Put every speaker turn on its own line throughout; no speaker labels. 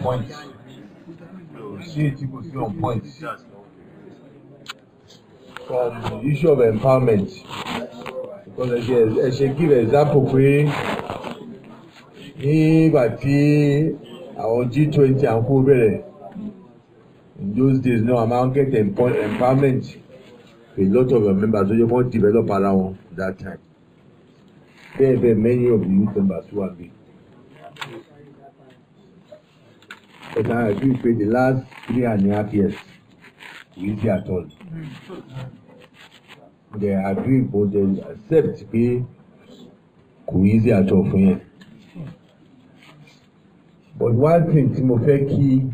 point. Kò sí èyí tí kò sí on point. From the issue of empowerment, because ẹ ṣe give example pé nígbà tí àwọn G20 à ń kó bẹ̀rẹ̀, in those days náà a máa ń get empowerment. A lot of your members tó jẹ́ wọ́n develop ara wọn that time. Bẹ́ẹ̀ bẹ́ẹ̀, many of the youth members who are big. But I agree pé the last 3.5 years kò easy at all. They agree, but they accept pé kò easy at all fún yẹn. But one thing tí mo fẹ́ kí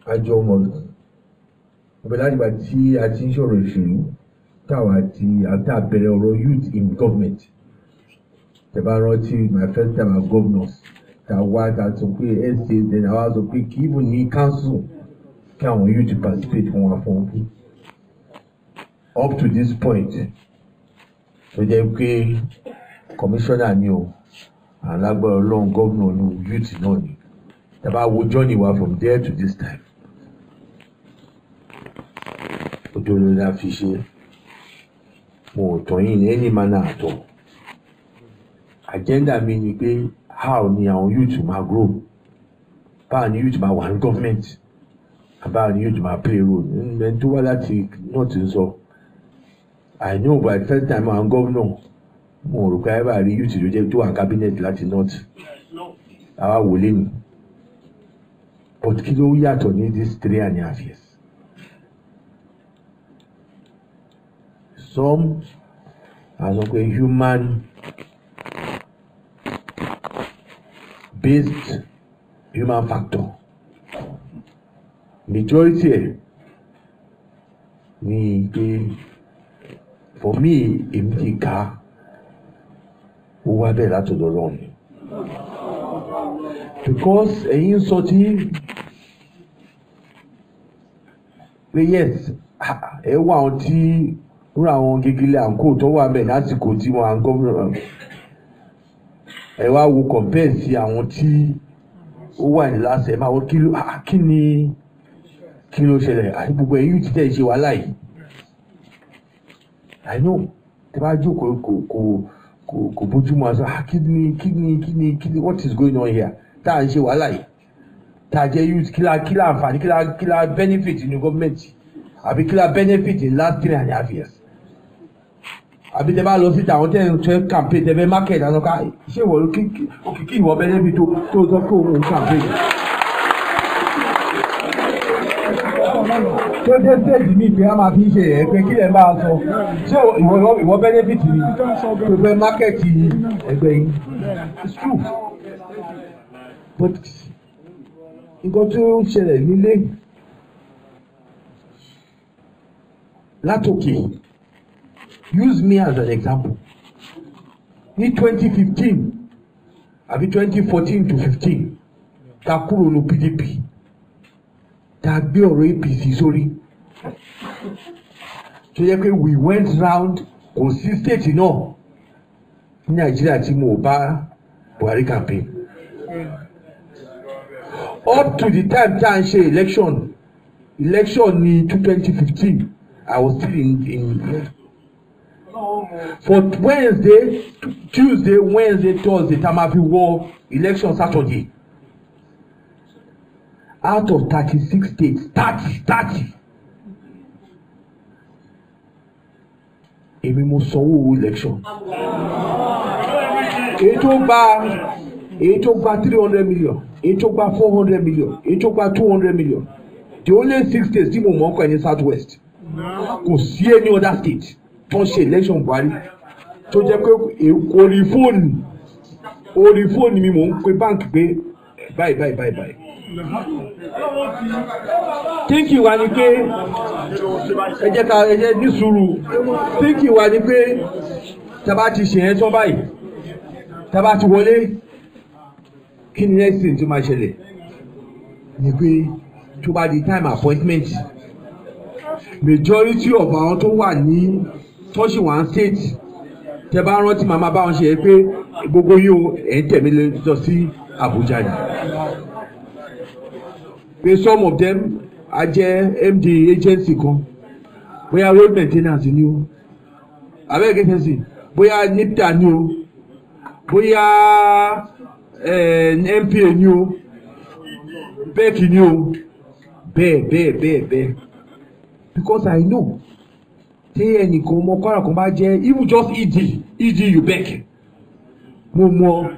àjọ mọ̀ ọ̀bẹ láti gbà tí a ti ń sọ̀rọ̀ ìṣèlú táwa ti àti àbẹ̀rẹ̀ ọ̀rọ̀ youth in government. Tẹ́ bá rántí my first time as governor, ta wá ta sọ pé SA, then àwa sọ pé kí even ní council kí àwọn youth participate fún wa fún un. Up to this point tó jẹ́ pé commissioner ni o, alágbára Ọlọ́run, governor ni, youth náà ni. Tẹ́ bá wo journey wa from there to this time, òjòló la fi ṣe. Mo ò tàn yín ní any manner at all. Agenda mi ni pé how ni àwọn youth máa grow, báwo ni youth máa wà ní government, báwo ni youth máa play role. Ẹni tó wá láti north ń sọ, I know by the first time àwọn governor, mo rò pé ẹ bá rí youth tó jẹ́ tó wà cabinet láti north. Àwa wò lé ní, but kí ló yàtọ̀ ní this 3.5 years? Some are sọ pé human based, human factor. Majority ẹ̀ ni pé for me, èmi ti kà á, ó wá bẹ́ẹ̀ látọ̀dọ̀ Ọlọ́run ni, because ẹ̀yin sọ tí pé yes, ẹ wá àwọn tí rú àwọn gegele àǹkó tó wà bẹ́ẹ̀ lásìkò tí wọ́n à ń gómìnà, ẹ wá wo compare sí àwọn tí ó wà ní lásẹ̀, máa wọ kí ni kí ló ṣẹlẹ̀ àti gbogbo ẹ̀yìn tí tẹ̀ ṣe wàhálà yìí. I know tẹ bá jókòó, kò bójúmu àṣọ. Kí ni kí ni kí ni kí ni, what is going on here tá à ń ṣe wàhálà yìí, tá a jẹ́ youth? Kí la àǹfààní, kí la benefit ní gọ́ọ̀mẹ̀ntì, àbí kí la benefit in last 3.5 years? Àbí tẹ bá lọ síta, àwọn tẹ ń tẹ campaign, tẹ fẹ́ market, àwọn ká ṣé ìwọ kí kí ìwọ benefit tó sọ pé òun campaign tó dé stage mi pé a máa fi ń ṣe ẹ̀ pé kí lẹ̀ ń bá a sọ, ṣé ìwọ benefit ni tó fẹ́ market ẹgbẹ́ yín? It's true, but nǹkan tó ń ṣẹlẹ̀ nílé látòkè, use me as an example. Ní 2015 àbí 2014 to 15, ta kúrò ní PDP, ta gbé ọ̀rọ̀ APC sórí, tó yẹ pé we went round, kò sí state náà ní Nàìjíríà tí mo bá Buhari campaign. Up to the time tá à ń ṣe election ní 2015, I was still in for Wednesday, Tuesday, Wednesday, Thursday, tá a máa fi wọ election Saturday. Out of 36 states, 30, 30, èmi mo sanwó election. Èyí tó gba 300 million, èyí tó gba 400 million, èyí tó gba 200 million. The only six states tí mo mọ̀ ń kọ́ ẹ ní South West. Kò sí any other state tó ń ṣe election Buhari tó jẹ́ pé orí fóònù mi mò ń pe báǹkì pé báyìí báyìí báyìí báyìí. Thinking wa ni pé ẹ jẹ́ ká ẹ jẹ́ ní sùúrù. Thinking wa ni pé tá a bá ti ṣe yẹn tán báyìí, tá a bá ti wọlé, kí ni next thing tó máa ṣẹlẹ̀? Ni pé tó bá di time appointment, majority of àwọn tó wà ní tọ́sí one state, tẹ bá rántí, màmá bá wọn ṣe é pé gbogbo yín o, ẹ̀ ń tẹ̀mí lọ sí Abuja ni. Pé some of them a jẹ́ MD agency kan, bóyá road maintenance ni o, abẹ́rẹ́ agency, bóyá NIPTA ni o, bóyá NPA ni o, BEC ni o, bẹ́ẹ̀ bẹ́ẹ̀ bẹ́ẹ̀ bẹ́ẹ̀. Because I know tí ẹnìkan ọmọ Kwara kan bá jẹ́ even just ED UBEC, mo mọ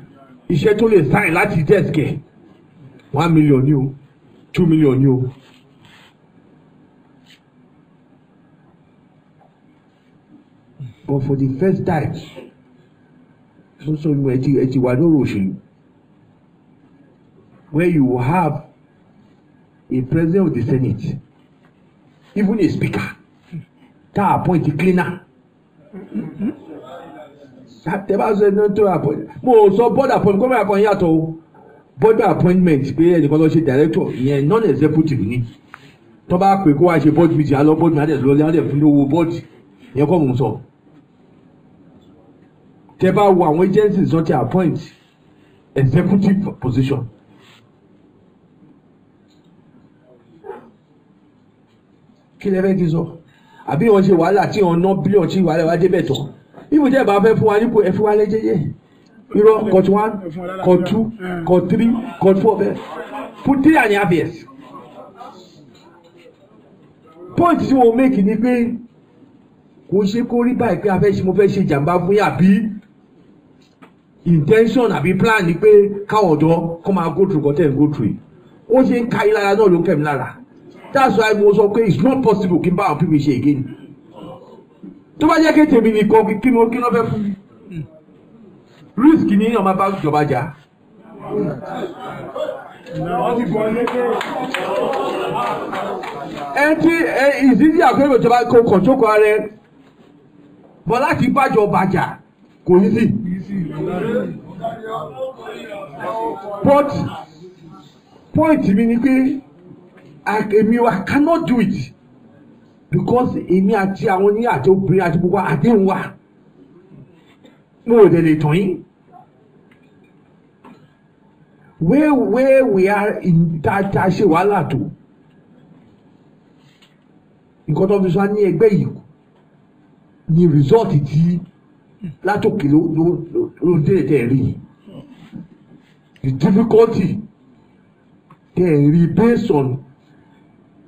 iṣẹ́ tó lè sign láti desk ẹ̀, 1 million ni o, 2 million ni o. But for the first time, so so ẹ ti wà lórí òṣèlú, where you have a president of the Senate, even a speaker, tá appoint a cleaner. Tẹ bá sọ ẹni tó appoint, mo sọ board appointment, gómìnà kan yàtọ̀ o, board appointment pé ẹnìkan lọ ṣe director, ìyẹn non-executive ni. Tó bá pè kó wá ṣe board meeting, alọ board meeting, àdẹ̀ lọ́lẹ́, àdẹ̀ fún lówó board, ìyẹn kọ́ mò ń sọ. Tẹ bá wo àwọn agencies tó ti appoint executive position. Kí lẹ fẹ́ kí n sọ? Àbí wọ́n ṣe wàhálà tí wọ́n ná bílíọ̀nù tí wàhálà wá débẹ̀ tán. Ibùdó ẹ̀ bá fẹ́ fún wa nípò ẹ fún wa lẹ́jẹ̀jẹ̀. Irọ́ court 1, court 2, court 3, court 4 bẹ́ẹ̀. Fún 3.5 years. Point tí mo make ni pé kò ṣe kó rí báyìí pé a fẹ́ ṣe, mo fẹ́ ṣe ìjàmbá fún yín, àbí intention àbí plan ni pé káwọn ọ̀dọ́ kọ́ máa go through kọ́tẹ́ ń go through yìí. Ó ṣe ń ka yín lára náà ló ń kẹ́ mi lára. That's why mo sọ pé it's not possible kí n bá àwọn people ṣe again. Tó bá jẹ́ kí tèmi nìkan kí mo kí ló fẹ́ fún mi. Risk ni ọmọ bá jọba jà. Ẹ tí ìdíjí àpérò ìjọba kò kàn jókòó ara ẹ. Bọ́ láti bájọba jà kò ní sí. But point mi ni pé èmi I cannot do it because èmi àti àwọn ní àti obìnrin àti gbogbo àdéhùn wa, mo ò dẹ̀ lè tàn yín. Where we are in ta ṣe wàhálà tó, nǹkan tó fi sọ ní ẹgbẹ́ yìí ni result ti látòkè ló dé tẹ̀ rí. The difficulty tẹ̀ rí based on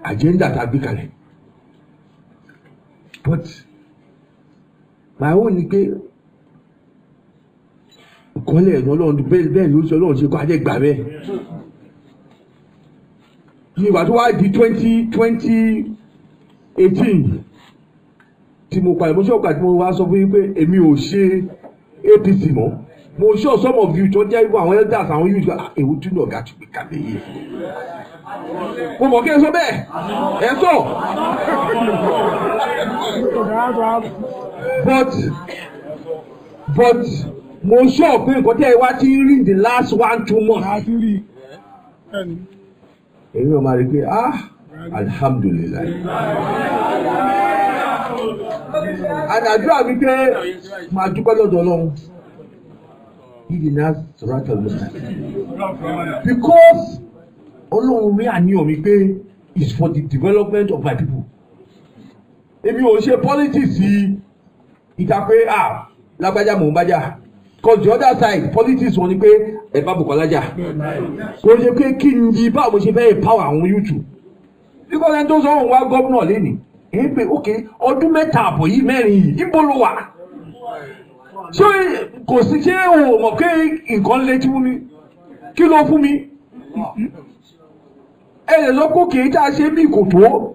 agenda tàbí kalẹ̀. But my own ni pé ìkọ́lẹ̀ ẹ̀nà ọlọ́run bẹ́ẹ̀ ló sọ ọlọ́run ṣe kó ajẹ́ gbà bẹ́ẹ̀. Ní ìgbà tó wá di 2018 tí mo palẹ̀, mo ṣe ọ̀gbà tí mo wá sọ fún yín pé èmi ò ṣe APC mọ́. Mo sure some of you tó jẹ́ irú àwọn elders àwọn youth, èwo tún ní ọ̀gá tó gbé kalẹ̀ yìí. Mo mọ̀ kí ẹ sọ bẹ́ẹ̀, ẹ sọ. But mo sure pé nǹkan tí ẹ wá ti rí in the last 1-2 months. Èmi ò máa rí pé ah alhamdulilayi. Àdàdúrà mi pé máa dúpẹ́ lọ́dọ̀ Ọlọ́run. Ìdìnnà sọ̀rọ̀ mustaqim. Because Ọlọ́run rí àníyàn mi pé it's for the development of my people. Èmi ò ṣe politics ìta pé ah lágbájá mò ń bájà. Cause the other side politics wọn ni pé ẹ bá Bùkọ́lá jà. Kò ṣe pé kí n yí báwo mo ṣe fẹ́ empower àwọn youth. Because ẹni tó sọ òun wá gómìnà lénìí. Èyí pé ok ọdún 3.5 yìí 4 yìí ibo ló wà? Ṣé kò sí ṣé o mọ̀ pé nǹkan lé tí fún mi? Kí ló fún mi? Ẹ lè sọ pé kì í tá a ṣe bí kò tó.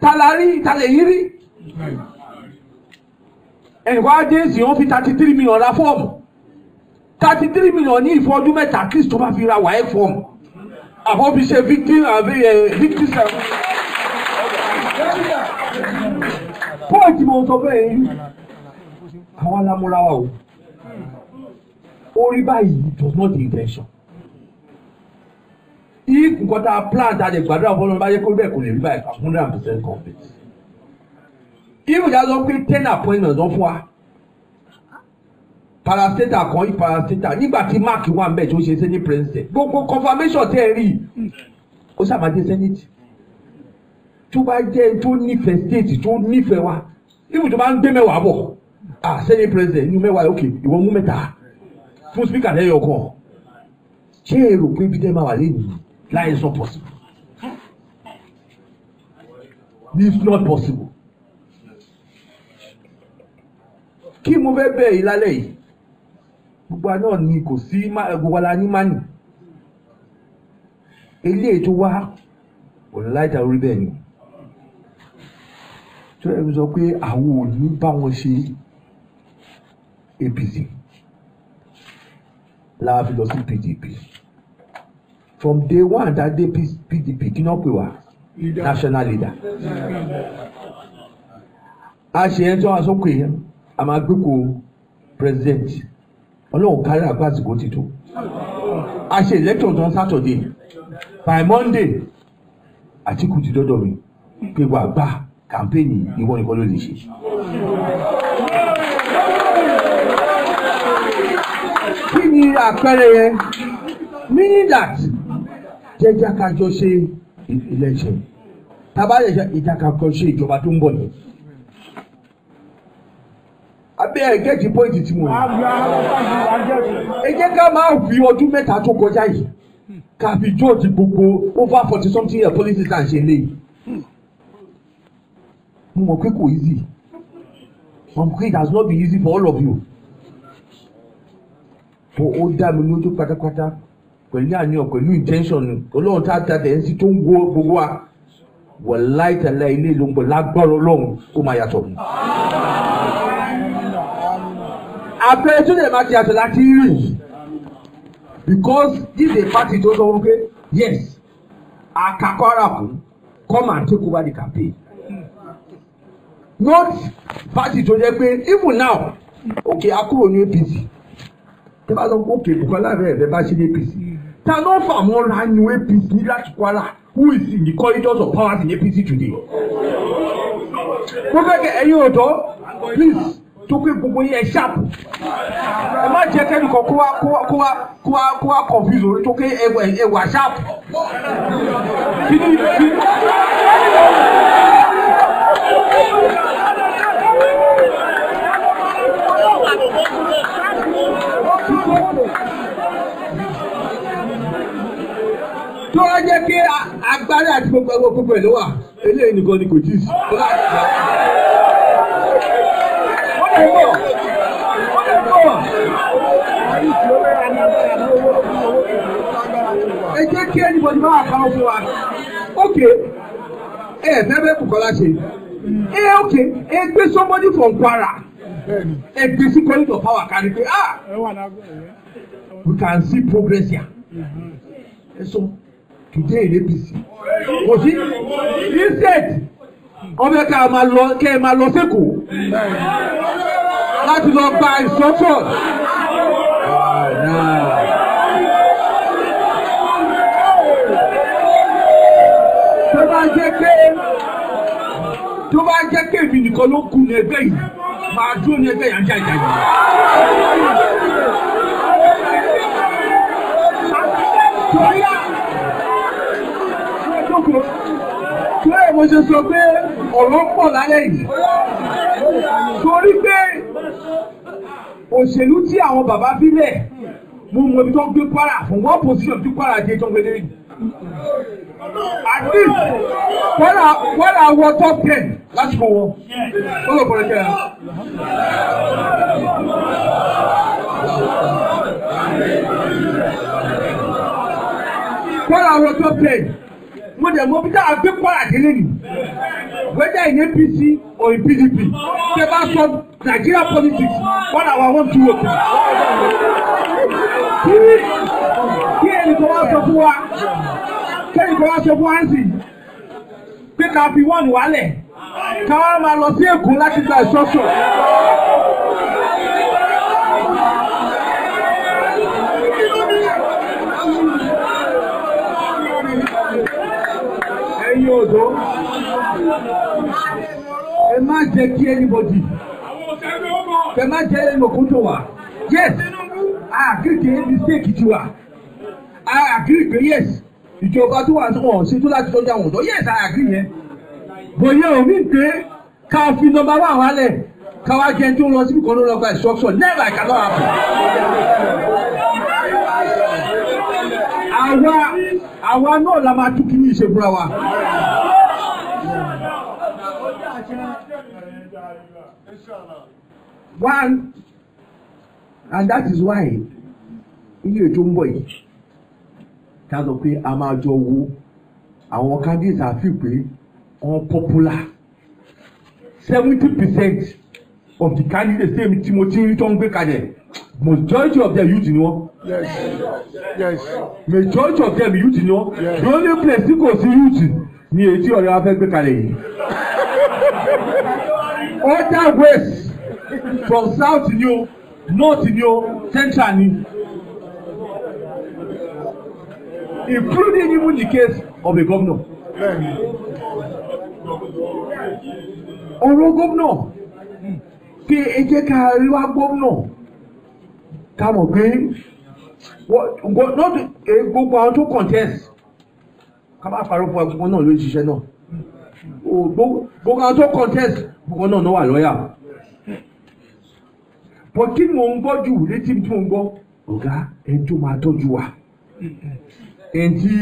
Ta la rí, ta lè yí rí? Ẹnìkan á dé sí wọ́n fi 33 million ra fọ́ọ̀mù. 33 million ní ìfọdún mẹ́ta kí tó bá fi ra wàá fọ́ọ̀mù. Àbọ̀ fi ṣe victim victim seven. Point mo sọ fẹ́ yín, àwọn alámúra wa o. Orí báyìí does not the intention. If nǹkan tá a plan tá a lè gbàdúrà fún ọlọ́run bá yẹ kó bẹ́ẹ̀ kò lè rí báyìí, 100% complete. If ìjà sọ pé 10 appointments lọ fún wa, Parastatal kan yí parastatal nígbà tí Mark wà ń bẹ̀ tó ṣe senate president, gbogbo confirmation tẹ́ ẹ rí ó ṣàmàdé senate. Tó bá jẹ́ tó nífẹ̀ẹ́ state, tó nífẹ̀ẹ́ wa, even tó bá ń gbé 10 bọ̀, ah, senate president inú 10, ok, ìwọ mú 3 fún speaker lẹ́yọ̀ kan. Ṣé èrò pé ibi tẹ́ máa wà lẹ́yìn láì sọ possible? It's not possible. Kí mo fẹ́ bẹ̀ yìí lálẹ́ yìí, gbogbo àná ni kò sí gbogbo ala ní mánì. Eléyìí tó wá ọ̀nà láìta orí bẹ́ẹ̀ ni. Tó yẹ kó sọ pé àwọn ò ní bá wọn ṣe APC la fi lọ sí PDP. From day one that day PDP kí náà pè wá national leader. A ṣe ẹ tó wá sókè a máa gbé ko president. Ọlọ́run kárí àgbà àsìkò ti tó. A ṣe election on Saturday. By Monday, Àtíkù ti dọ́dọ̀ mi pé wà gbà campaign ìwọ nìkan ló lè ṣe. Kí ni àpẹẹrẹ yẹn? Meaning that jẹ́jẹ́ ká jọ ṣe election. Tàbá lè ṣe ìjàkà kan ṣe ìjọba tó ń bọ̀ yẹn. Abẹ́ ẹ̀ gẹ́ẹ̀tì pọ́ìntì tí mo ní. Ẹ jẹ́ ká máa fi ọdún 3 tó kọjá yìí ká fi jọ́ọ̀jì gbogbo over 40 something year politics à ń ṣe léyìí. Mo mọ̀ pé kò easy. Mo mọ̀ pé it has not been easy for all of you. But ó dá mi lójú pátápátá pẹ̀lú àníyàn, pẹ̀lú intention Ọlọ́run tá a ta tẹ̀ ń sí tó ń wo gbogbo wa. Wàláì tàlá ilé ló ń bọ̀ lágbára Ọlọ́run ó máa yàtọ̀. Àpẹẹrẹ tó lè máa ti yàtọ̀ láti rí, because this is a party tó sọ wọn pé yes, akakọ́ra kù come and take over the campaign. Not party tó jẹ́ pé even now, okay, a kúrò ní APC. Tẹ́ bá sọ pé okay, Bukola rẹ̀ bá ṣe ní APC. Ta ló fà wọ́n ra ní APC ní láti Kwara? Who is in the corridors of power in APC today? Mo fẹ́ kẹ́ ẹ̀yin ọ̀dọ́, please, tó pé gbogbo yẹn sharp. Ẹ má jẹ́ kẹ́nìkan kó wá confuse orí tó pé ẹwà sharp. Tó wá jẹ́ pé agbára àti gbogbo ẹgbẹ́ gbogbo ẹ̀ ló wà, eléyìí nìkan ni kò tí ì sí. Ẹ jẹ́ kí anybody máa kà ó fún wa. Ok, ẹ fẹ́ bẹ́ẹ̀ Bukola ṣe. Ẹ ok, ẹ gbé somebody from Kwara. Ẹ gbé sí corridor of power kárí pé ah, we can see progress here. Ẹ sọ today in APC. Kò sí instead ọbẹ̀ ká máa lọ kẹ́ ẹ máa lọ sẹ́kọ̀ọ́ láti lọ gba instruction. Tó bá jẹ́ pé èmi nìkan ló kù ní ẹgbẹ́ yìí, máa dúró ní ẹgbẹ́ yìí àjà ìjà yìí. Torí ẹ̀ mo ṣe sọ pé ọ̀rọ̀ pọ̀ lálẹ́ yìí. Torí pé òṣèlú tí àwọn bàbá bílẹ̀ mo mọ ibi tó ń gbé Kwara fún one position tí Kwara dé tó ń gbé dé. At least Kwara wọ top 10 lásìkò wọn. Ó lọ bọ̀rẹ̀ kẹ́ra. Kwara wọ top 10. Mo dẹ̀ mọ bí tá a gbé Kwara délé nì. Whether in APC or in PDP, ṣé bá sọ Nigeria politics, Kwara wà wọ́n tún wò. Kí ẹnìkan wá sọ fún wa, kẹ́nìkan wá sọ fún wa ń sì pé ká fi wọ́n wálẹ̀, ká wá máa lọ sí Èkó láti gba ìṣọ́ṣọ̀. Ẹ̀yin ọ̀dọ́, ẹ má jẹ́ kí anybody, ẹ má jẹ́ ẹnìkan tó wà. Yes, I agree pé mistake ti wà. I agree pé yes, ìjọba tó wà wọn ṣe tó láti tọ́jú àwọn ọ̀dọ́. Yes, I agree yẹn. Bóyá omi pé ká fi number one wálẹ̀ ká wá jẹun tó ń lọ síbi kan ló lọ gba instruction, never, it cannot happen. Àwa náà la máa tún kí ní ìṣe fúnra wa. One, and that is why ilé ètò ń bọ̀ yìí ká sọ pé a máa jọ wo àwọn candidates àfi pé wọ́n popular. 70% of the candidates tí mo ti rí tó ń gbé kalẹ̀, majority of them youth ni wọ́n.
Yes. Yes.
Majority of them youth ni wọ́n.
Yes.
The only place tí kò sí youth ni èyí tí ọ̀rẹ́ wa fẹ́ gbé kalẹ̀ yìí. Other ways, from south ni o, north ni o, central ni, including even the case of a governor.
Bẹ́ẹ̀ni.
Ọ̀rọ̀ gómìnà pé ẹ jẹ́ ká rí wá gómìnà ká mọ̀ pé not gbogbo àwọn tó contest, ká má parọ́ fún wa, gbogbo náà ló ń ṣiṣẹ́ náà. Gbogbo àwọn tó contest, gbogbo náà náà wà lọ́yà. But kí ni mò ń gbọ́ jù létí tí mò ń gbọ́? Ọ̀gá, ẹni tó máa tọ́jú wa, ẹni tí.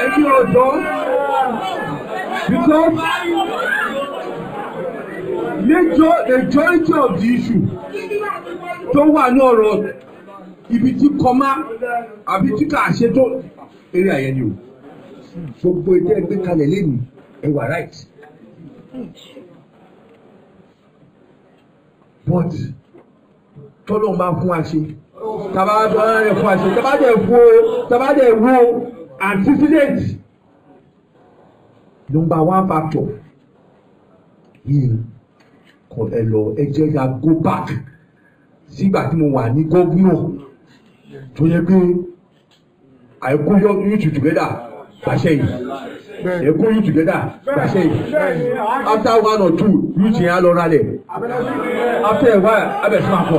Ẹ̀yin ọ̀dọ́, because majority of the issue tó wà ní ọ̀rọ̀ ibi tí kọ́má àbí tí kà ṣe tó eré àyẹ̀ ni o. Gbogbo ètò ẹgbẹ́ kalẹ̀ lẹ́nu, ẹ wà right, but tọ́lọ́ máa fún wa ṣe, tàbá dẹ̀ fún wa ṣe, tàbá dẹ̀ fún o, tàbá dẹ̀ wo antecedent, number one factor yìí kò ẹ lọ. Ẹ jẹ́ ká go back sígbà tí mo wà ní gómìnà tó yẹ pé àìkú youth together gbàṣẹ yìí, ẹkú youth together gbàṣẹ yìí. After one or two, youth yẹn á lọ ralẹ̀. After a while, abẹ sún akọ.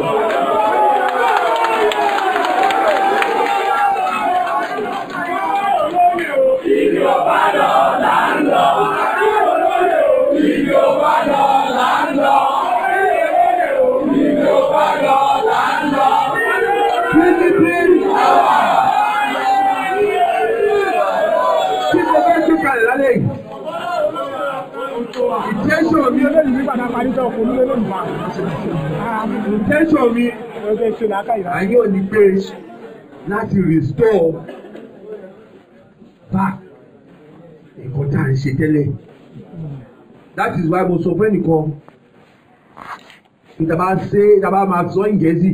PDP tí mo fẹ́ gbé kalẹ̀ lálẹ́ yìí, intention mi intention mi ayé ò ní pé láti restore back nǹkan tá à ń ṣe tẹ́lẹ̀. That is why mo sọ fún ẹnìkan, ìtàbá ṣe ìtàbá máa sọ in Gẹ̀ẹ́sì,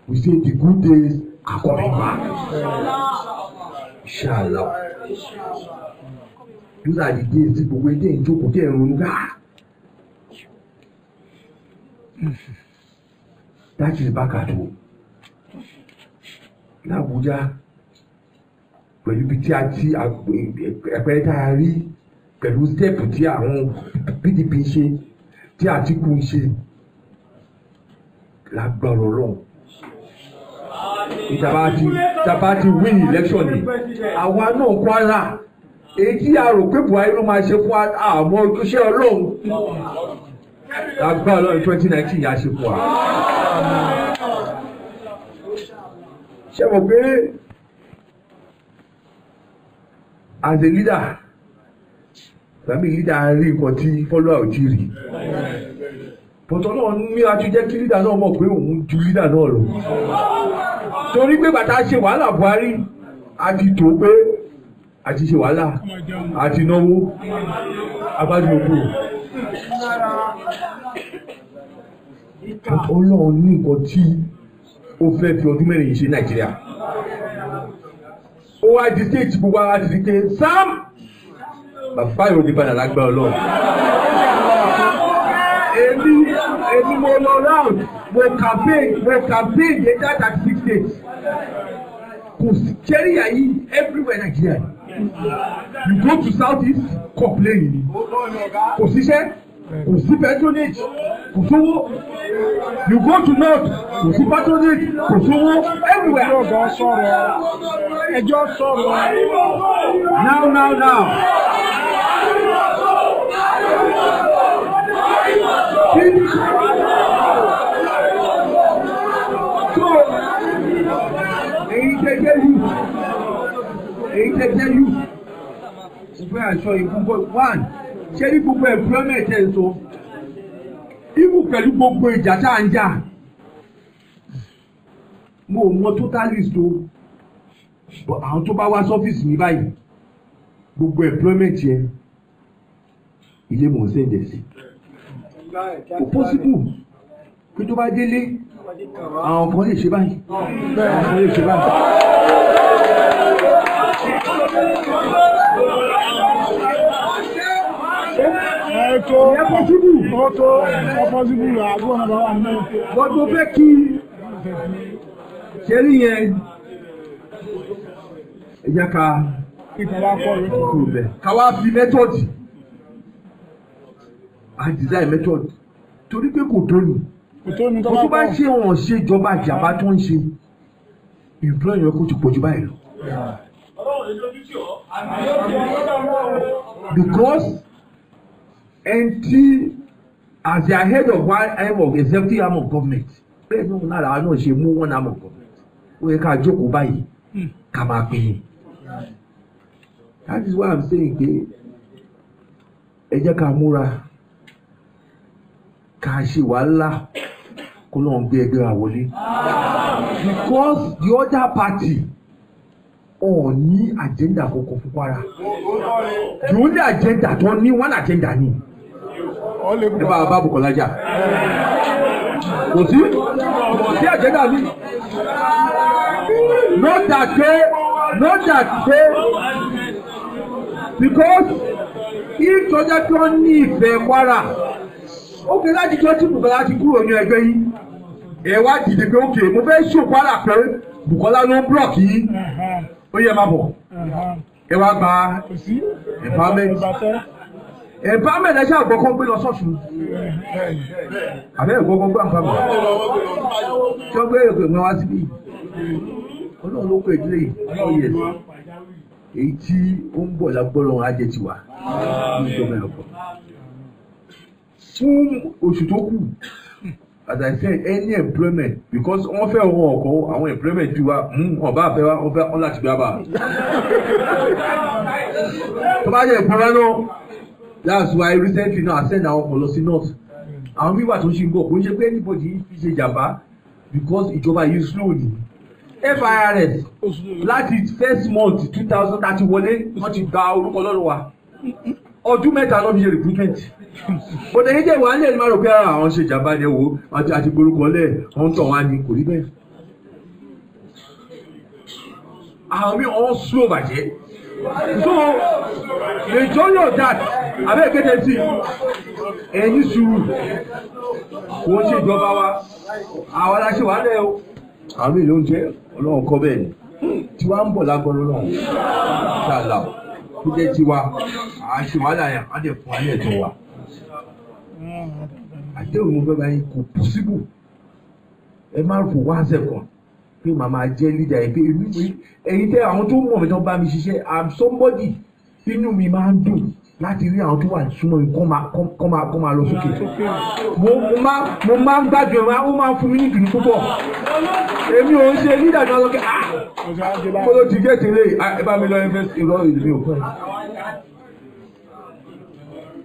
we say the good days are coming back, inshallah. Those are the days tí gbogbo ẹdẹ ìjókòó tẹ ẹrù ń gbà. That is back at home l'Abuja, pẹ̀lú ibi tí a ti àpẹẹrẹ tá a rí pẹ̀lú step tí àwọn PDP ń ṣe, tí Àtìkù ń ṣe, lágbára Ọlọ́run, ìtàbá ti win election ni àwa náà Kwara, èyí tí a rò pé Buhari ló máa ṣe fún àmọ́ iṣẹ́ Ọlọ́run, lágbára Ọlọ́run, 2019 yà ṣe fún wa. Ṣé mo pé as a leader, tàbí leader rí nǹkan tí follower ò tí rí, but Ọlọ́run ní a tún jẹ́ kí leader náà mọ̀ pé òun ju leader náà lọ, torí pé bàtà ṣe wàhálà Buhari a ti tó pé Àti ṣe wàhálà, àti náwó, abájọpọ̀. Ọlọ́run ní nǹkan tí ó fẹ́ fi ọdún 4 yìí ṣe Nàìjíríà. Ó wá di stéètì gbogbo ara ti di pé Sam bàbá yóò di padà lágbára Ọlọ́run. Èmi mo lọ round, mo campaign dé that 36 states. Kò sí kẹ́ríyà yìí everywhere Nàìjíríà. You go to South East, complain ni. Kò síṣẹ́, kò sí patronage, kò sówó. You go to North, kò sí patronage, kò sówó, everywhere.
Ẹjọ́ sọ̀rọ̀.
Now. So, èyí tẹ́jẹ́ youth, mo fẹ́ aṣọ ìgbúgbọ́ one, ṣé ní gbogbo employment ẹ̀ ń sọ, ibù pẹ̀lú gbogbo ìjà tá à ń jà, mo mọ total list o, but àwọn tó bá wá sọ́fíìsì mi báyìí, gbogbo employment yẹn, ilé mò ń sẹ́ǹdẹ̀ sí. Kò possible pé tó bá délé, àwọn kan lè ṣe báyìí, àwọn kan lè ṣe báyìí. Ìyẹn possible.
Ó tó possible àdúgbò náà bá wà nínú.
But mo fẹ́ kí ṣe rí yẹn, ẹ jẹ́ ká kúrò bẹ́ẹ̀. Ká wá fi method, a design method torí pé kò tó ni. Kò tó bá ṣe wọn ṣe ìjọba ìjàmbá tó ń ṣe employment kò ti pọ̀jù báyìí lọ. Because ẹn tí as the head of one arm of executive arm of government, bẹ́ẹ̀ náà lára wa náà ṣe mú one arm of government, ó yẹ ká jókòó báyìí ká máa pè é. That is why I'm saying pé ẹ jẹ́ ká múra, ká ṣe wàhálà kó lóun gbé ẹgbẹ́ wa wọlé. Because the other party ò ní agenda kankan fún Kwara. The only agenda tó ní, one agenda ni. Ẹ bá bá Bukola jà. Kò sí agenda mi. Not that pé because if tọ́jà tó ní ìfẹ́ Kwara, ó kẹ́ láti jọ́ tí Bukola ti kúrò ní ẹgbẹ́ yìí, ẹ wá dìde pé ókè mo fẹ́ ṣò Kwara pé Bukola ló ń block yìí, ó yẹ máa bọ̀, ẹ wá gba empowerment. Empowerment ẹ ṣáà gbọ́kọ́ gbé lọ sọ́ọ̀sù. Àbẹ́ ìgbọ́kọ́ gbé empowerment. Tí wọ́n gbé èrò ìgbẹ́ wá síbí, Ọlọ́run ló kọ ìdílé yìí, oh yes. Èyí tí ó ń bọ̀ lágbọ́rọ̀ ajé tiwa ní ìjọba ẹ̀kọ́. Fún oṣù tó kù, as I said, any employment, because wọ́n fẹ́ wọn ọ̀kọ́ àwọn employment tiwa, ọba àfẹ́ wa, wọ́n fẹ́ wọn láti gbé bá. Tó bá jẹ́ ìpínlẹ̀ náà, that's why recently now I send àwọn kan lọ sí north. Àwọn wíwà tó ṣe ń bọ̀, kò ń ṣe pé anybody fi ṣe jàmbá because ìjọba yìí slow ni. FIRS láti first month 2030 wọlé, wọ́n ti gba orúkọ lọ́rùn wa. Ọdún mẹ́ta ló fi ṣe recruitment. Bọ̀dé yìí jẹ́ ìwà nílẹ̀ máa rò pé àwọn ṣe ìjàmbá ni wo àti gborúkọ lẹ̀ wọ́n ń tàn wá ní kò rí bẹ́ẹ̀. Àwọn míì wọ́n slow bàjẹ́. So majority of that abẹ́ ìkéde sí ẹ̀yìn sùúrù kò ń ṣe ìjọba wa àwọn aláṣẹ wà lẹ́ o. Àwọn míì ló ń jẹ́ Ọlọ́run kọ́ bẹ́ẹ̀ ni tiwa ń bọ̀ lágbọ́n Ọlọ́run ṣáàlà tó jẹ́ tiwa à ń ṣe wàhálà yẹn á dẹ̀ fún wa ní ẹ̀tọ́ wa. Àdéhùn mo fẹ́ bá yín kò possible ẹ má fò wá second pé màmá jẹ́ leader ẹ̀ pé ẹ̀yin tẹ́ àwọn tó mọ̀ mi tó bá mi ṣiṣẹ́, I'm somebody inú mi máa ń dùn láti rí àwọn tó wà súnmọ́ mi kọ́ máa lọ sókè. Mo máa ń gbádùn ẹ̀, ó máa ń fún mi ní ìdùnnú púpọ̀. Èmi ò ń ṣe leader náà lókè, ah mo ló ti gé tèrè ẹ bá mi lọ invest irọ́ ìlú mi ò fẹ́.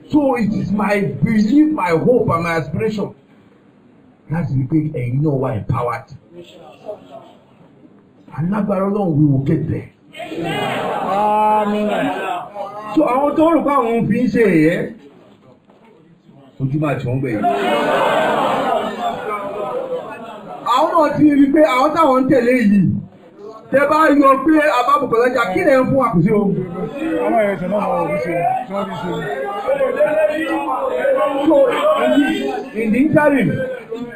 So it is my belief, my hope and my aspiration láti rí pé ẹ̀yin náà wà empowered. Alágbára Ọlọ́run, we will get there.
Àmín.
So àwọn tó rò pé àwọn fi ń ṣe ẹ̀yẹ ojú máa tí wọ́n gbẹ̀yìn. Àwọn náà ti rí pé àwọn táwọn ń tẹ̀lé yìí tẹ bá yọ pé abábùkọ̀lá jà kí lẹ̀ ń fún àkùsí o.
Àwọn ẹ̀sẹ̀ náà máa wọ̀ ṣe tí wọ́n fi ṣe.
So in the interim,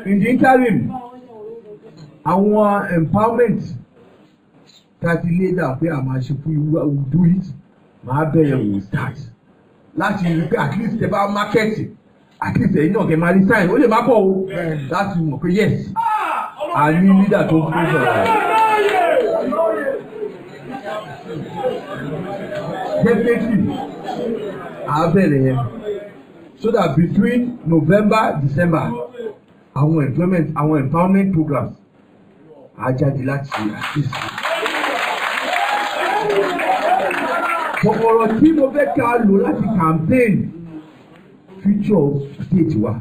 in the interim, àwọn empowerment tá a ti lé dà pé a máa ṣe fún you, we will do it, máa bẹ̀rẹ̀, we will start láti rí pé at least tẹ bá market, at least ẹ̀yin náà kẹ́ máa rí sign, ó lè má pọ̀ o, láti mọ̀ pé yes, a ní leader tó ń fún sọ̀rọ̀. Definitely a bẹ̀rẹ̀ yẹn so that between November, December, àwọn employment, àwọn empowerment programs á jáde láti assist. Ọ̀rọ̀ tí mo fẹ́ ká lò láti campaign future state wa,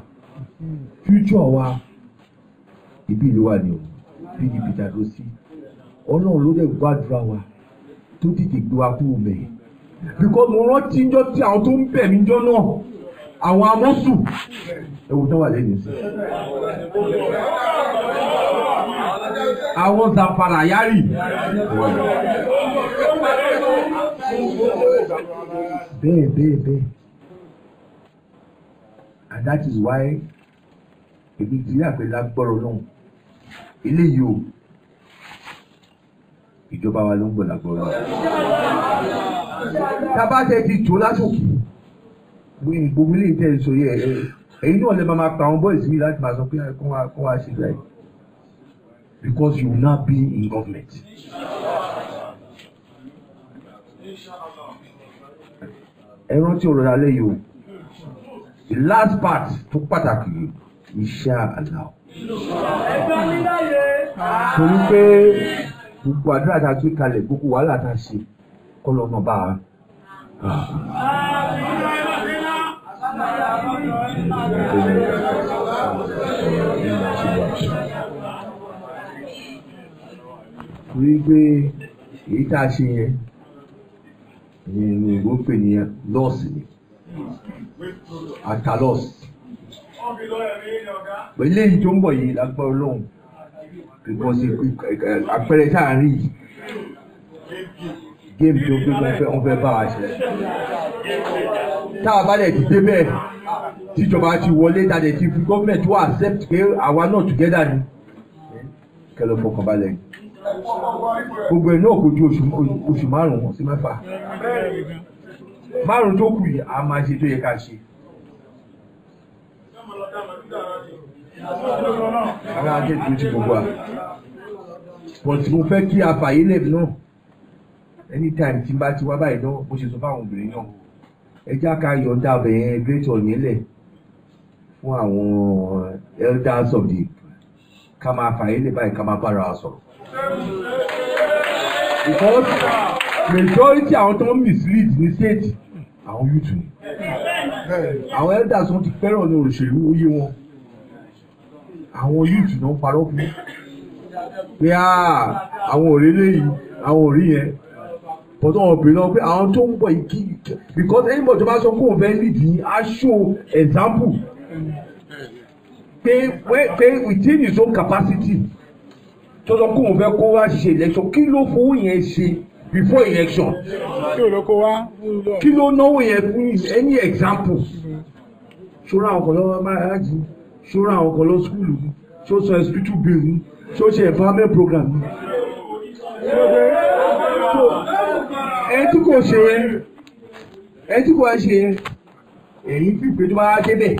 future wa, ibi ìlú wa ni o, PDP tàdó sí. Ọlọ́run ló dẹ̀ gbàdúrà wa tó tètè gbé wa kúrò mẹ́yìn, because mo rántí njọ́ tí àwọn tó ń bẹ̀ mí njọ́ náà, àwọn amọ́sù ẹ̀wù tó wà lẹ́yìn sí, àwọn Zamfara Yari bẹ́ẹ̀ bẹ́ẹ̀ bẹ́ẹ̀. And that is why èmi ti rí àpẹẹrẹ lágbọ́rọ̀ náà eléyìí o, ìjọba wa ló ń bọ̀ lágbọ́rọ̀ náà tábàtẹ ti tó lásòkè gbogbo ilé ìtẹ́ ìsọ yẹ ẹ, ẹ̀yin náà lè máa pa àwọn boys mi láti máa sọ pé kó wá ṣe báyìí, because you will not be in government. Ẹ rántí ọ̀rọ̀ alẹ́ yìí o, the last part tó pàtàkì yìí, insha Allah, torí pé gbogbo àdúrà tá a gbé kalẹ̀, gbogbo wàhálà tá a ṣe kọ́ lọ́nà bá a. Torí pé èyí tá a ṣe yẹn ní ìlú pè ní lọ́ọ̀sì ni ata lọ́ọ̀sì. Pẹ̀lú èyí tó ń bọ̀ yìí lágbára Ọlọ́run, because àpẹẹrẹ tá à ń rí yìí, game tó gbé wọ́n fẹ́ bá wa ṣe. Tá a bá dẹ̀ ti dé bẹ́ẹ̀, tíjọba ti wọlé, tá a dẹ̀ ti fi gọ́ọ̀mẹ̀ntì wá accept pé àwa náà together ni, kẹ́ lọ fọkàn balẹ̀. Gbogbo ẹ̀ náà kò ju oṣù 5 sí 6, 5 tó kù yìí, a máa ṣe tó yẹ ká ṣe. Ara ajé tó ti gbogbo wa, but mo fẹ́ kí a fàyè lẹ̀ náà. Anytime tí n bá ti wá báyìí náà, bó ṣe sọ fáwọn obìnrin náà, ẹ já ká yọ̀ǹda ọbẹ̀ yẹn great hall yẹn lẹ̀ fún àwọn elders of the, ká máa fàyè lẹ̀ báyìí, ká máa bára wa sọ̀rọ̀, because majority àwọn tó ń mislead ní state, àwọn youth ni. Àwọn elders wọn ti fẹ́ràn ní òṣèlú, ó yé wọn. Àwọn youth náà ń parọ́ fún pé àwọn ò rí léyìí, àwọn ò rí yẹn, but wọn bèrè lọ pé àwọn tó ń bọ̀ yìí kí, because anybody tó bá sọ pé òun fẹ́ lead yín á show example pé within his own capacity tó sọ pé òun fẹ́ kó wá ṣe election, kí ló fowó yẹn ṣe before election?
Kí ló kó wá?
Kí ló náwó yẹn fún? Any example? Ṣọ́ra àwọn kan lọ́wọ́ máa jí, ṣọ́ra àwọn kan lọ school ni, ṣó sọ hospital bill ni, ṣó ṣe empowerment program ni? So ẹni tí kò ṣe yẹn, ẹni tí kò wá ṣe yẹn, èyí fi pé tó bá débẹ̀,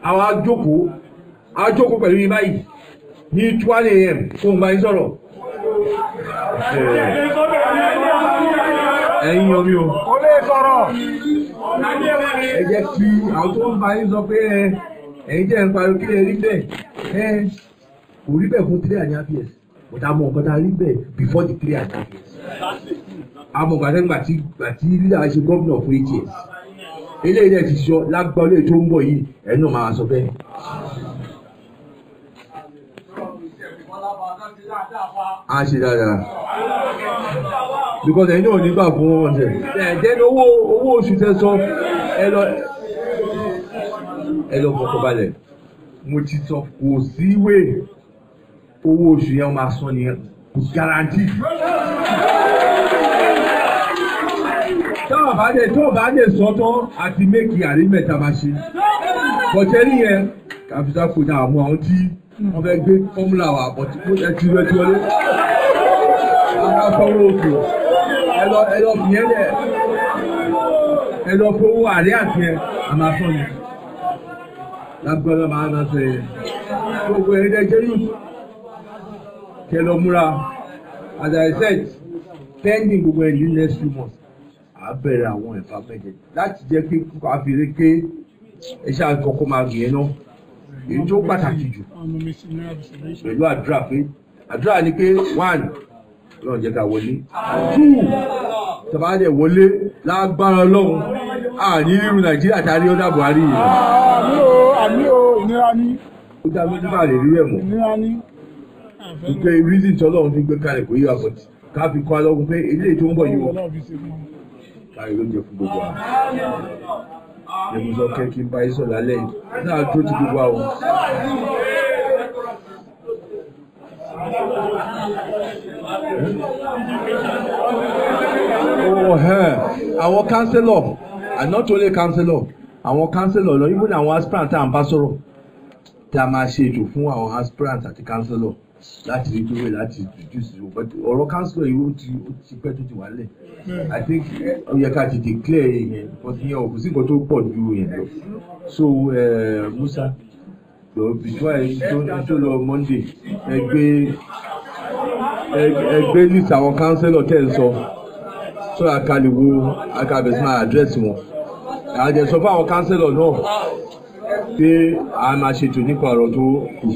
àwọn ajókòó pẹ̀lú yín báyìí ní 12 a.m. fún ọgbà yín sọ̀rọ̀. Ẹ̀yin yan mi o.
Kò lè sọ̀rọ̀.
Ẹ jẹ́ kí àwọn tó ń bá yín sọ pé ẹ ẹ̀yin jẹ́ ń pariwo, kí lè rí bẹ́ẹ̀, ẹ kò rí bẹ́ẹ̀ fún 3.5 years, but àmọ́ nǹkan tá a rí bẹ́ẹ̀ before the 3.5 years. Àmọ́ nǹkan tí gbà tí leader ṣe gómìnà fún 8 years, eléyìí dẹ̀ ti sọ lágbá olóyè tó ń bọ̀ yìí, ẹ̀ náà máa sọ bẹ́ẹ̀. A ṣe dáadáa. Because ẹ̀yin náà nígbà fún wọn ṣe. Ẹ̀ jẹ́ owó owó oṣù tẹ sọ ẹ lọ fọkàn balẹ̀. Mo ti sọ kò síwé owó oṣù yẹn máa san nìyẹn, kò guarantee. Táwọn bá dé tó bá dé sọ tán àti méjì àrímẹ̀ta máa ṣe. Bọ̀tẹ́rì yẹn kàfíńsà kò ní àwọn tí wọ́n fẹ́ gbé fọ́múlà wà bọ̀tí ẹ ti rẹ ti wọlé. Àwọn afọwọ́ òkè ẹ lọ fìyẹn lẹ̀ ẹ lọ fowó àrí àti ẹ àmàfọ́n ni. Lágbọ́dọ̀ máa ń sọ yẹn. Gbogbo ẹ̀yin tẹ́ jẹ́ youth kẹ lọ múra. As I said, pending gbogbo ẹ̀yin next few months, à bẹ̀rẹ̀ àwọn empowerment láti jẹ́ kí àfìrí pé iṣẹ́ àkọ́kọ́ máa gbìyànjú náà. Èyí tó pàtàkì jù pẹ̀lú àdúrà pé àdúrà ni pé one, Ọlọ́run jẹ́ ká wọlé, two, tàbá dẹ̀ wọlé lágbára Ọlọ́run àní irú Nàìjíríà tá a rí ọ̀dà Buhari yìí.
Àmì o, àmì o, ìnira ní.
Ó dá lójú bá lè rí ẹ̀ mọ́.
Ìnira ní.
Ìpè reason tí Ọlọ́run fi gbé kalẹ̀ kò yí wa but ká fi kọ́ alọ́gun pé eléyìí tó ń bọ̀ yìí o. Káyọ̀ ló ń jẹ fún gbogbo wa. Èmi sọ kẹ́ kí n bá yín sọ̀rọ̀ lálẹ́ yìí. Náà tó ti gbogbo wa o. Oh, àwọn councillor, and not only councillor, àwọn councillor lọ, even àwọn aspirant tá à ń bá sọ̀rọ̀, tá a máa ṣe ètò fún àwọn aspirant àti councillor láti rí gbé láti reduce the but ọ̀rọ̀ councillor yìí ó ti pẹ́ tó ti wà lẹ̀. I think ó yẹ ká ti declare yẹn because yẹn ò kò sí nǹkan tó pọ̀ ju yẹn lọ. So Musa, lọ before ẹ tó lọ Monday, ẹ gbé list àwọn councillor tẹ̀ ń sọ so a lè wo a ká bẹ̀rẹ̀ sí máa address wọn. A jẹ́ sọ fún àwọn councillor náà pé a máa ṣètò nípa ọ̀rọ̀ tó kù.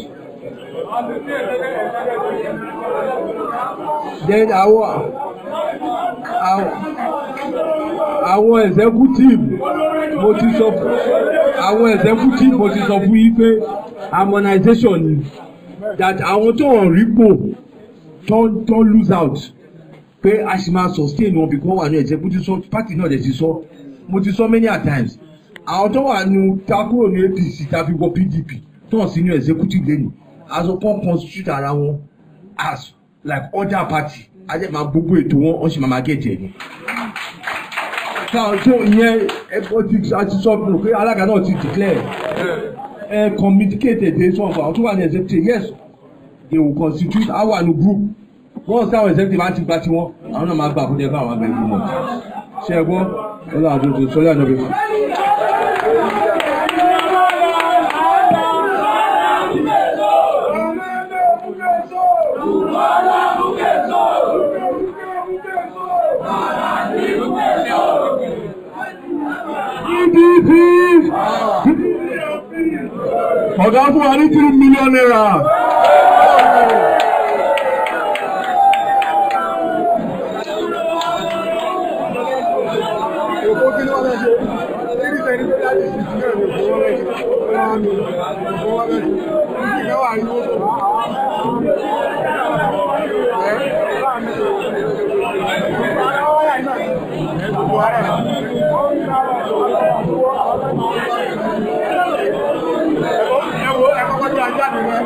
Then àwọn executive mo ti sọ àwọn executive mo ti sọ fún yín pé harmonization ni that àwọn tó ń rí pò tó ń lose out pé a sì máa sustain wọn because wà ní executive sọ party náà dẹ̀ ti sọ mo ti sọ many a times àwọn tó wà ní ta kúrò ní APC ta fi wọ PDP tó hàn sí ní executive lẹ́nu as a kan constitute ara wọn as like other party a jẹ́ máa gbogbo ètò wọn wọ́n sì máa máa gẹ̀ẹ́jì ẹ̀ ni. Táwọn tó ìyẹn ẹ̀kọ́ ti a ti sọ fún un pé alága náà ti declare ẹ communicate èdè sọ fún àwọn tó wà ní executive, yes, they will constitute our new group. Wọ́n sáwọn executive bá ti gba tiwọn, àwọn náà máa gbà fún ẹgbẹ́ àwọn abẹ́rẹ́ fún wọn. Ṣé ẹ gbọ́? Ọlọ́run àdúgbò sọ́jà náà bí.
PDP. Ọ̀gá fún wa ní ₦3 million.
Èkó kí ni wọ́n fẹ́ ṣe? Kí ni sẹ́ni tó dájú sí ìdílé rẹ̀ kó wọ́n fẹ́ ṣe? Wọ́n á lò ó wọ́n fẹ́ ṣe. Ìdílé wà ní owó tó. Ẹ wo ẹ kọ́kọ́ tí a jáde rẹ.